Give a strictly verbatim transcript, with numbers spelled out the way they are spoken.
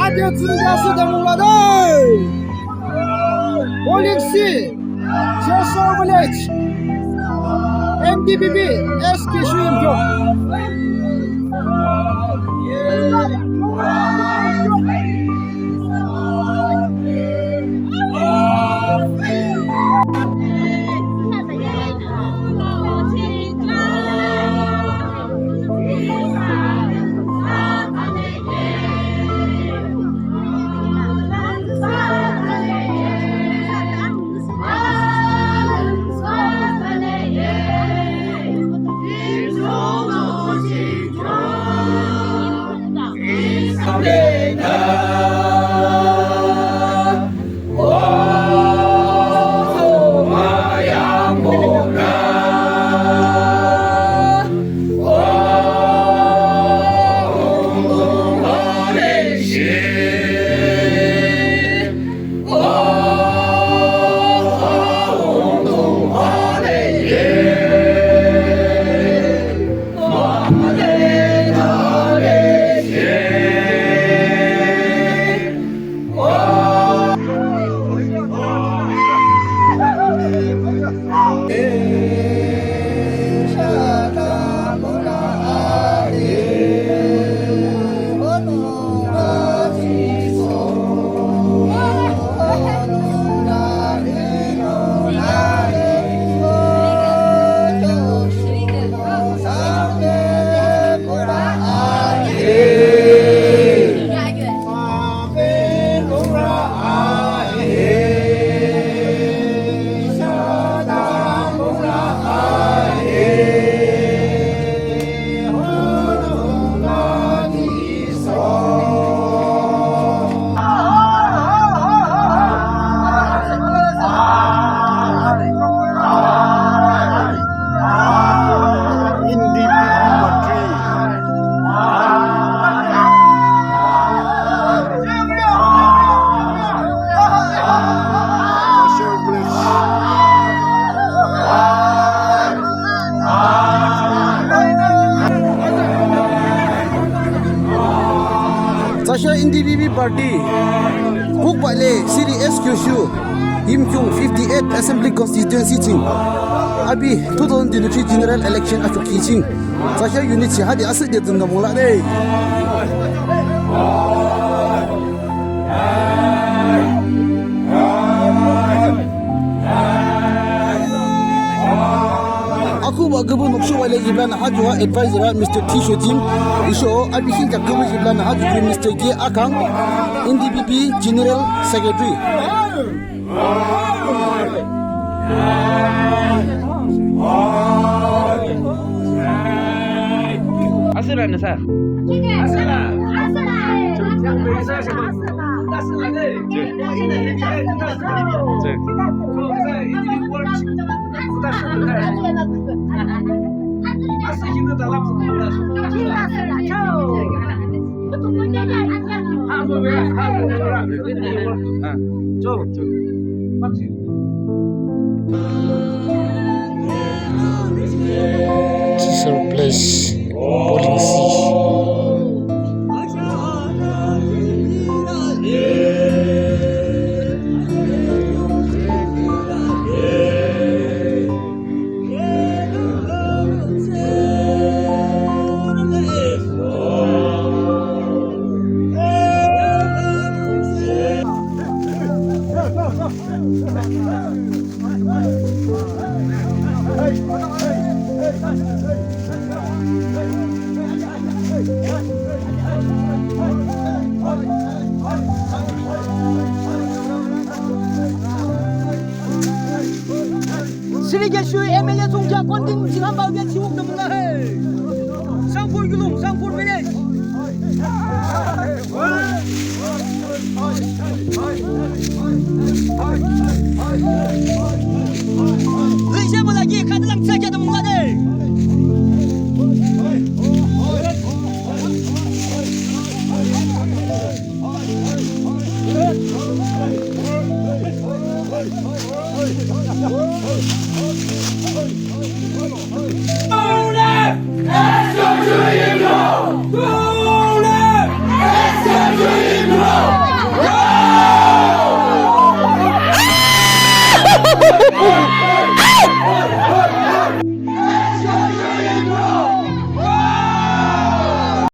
Ade tsüngda asühde müngüde. Polling C, Chesor Village, N D P P, S K Shuim Jok. Thsasha N D P P party, Kukbale City S Q Shu, Yimkhiung fifty-eight Assembly Constituency ching api two thousand twenty-three general election achukhi ching thsasha unit shi hade asühde tsüngde mung lah de. Iba nü ha ju a advisor a Mister T Shojim, icho a bihin ka kawis iba nü ha ju Mister K Akang, N D P P General Secretary. Asüla nüsa. Asüla. Asüla. Cesar Place, Polling C. Sirikeshu M L A thsungkheak kontin ching hanbah ke chiwuk tümü la he. Sangpur kiulong, Sangpur village.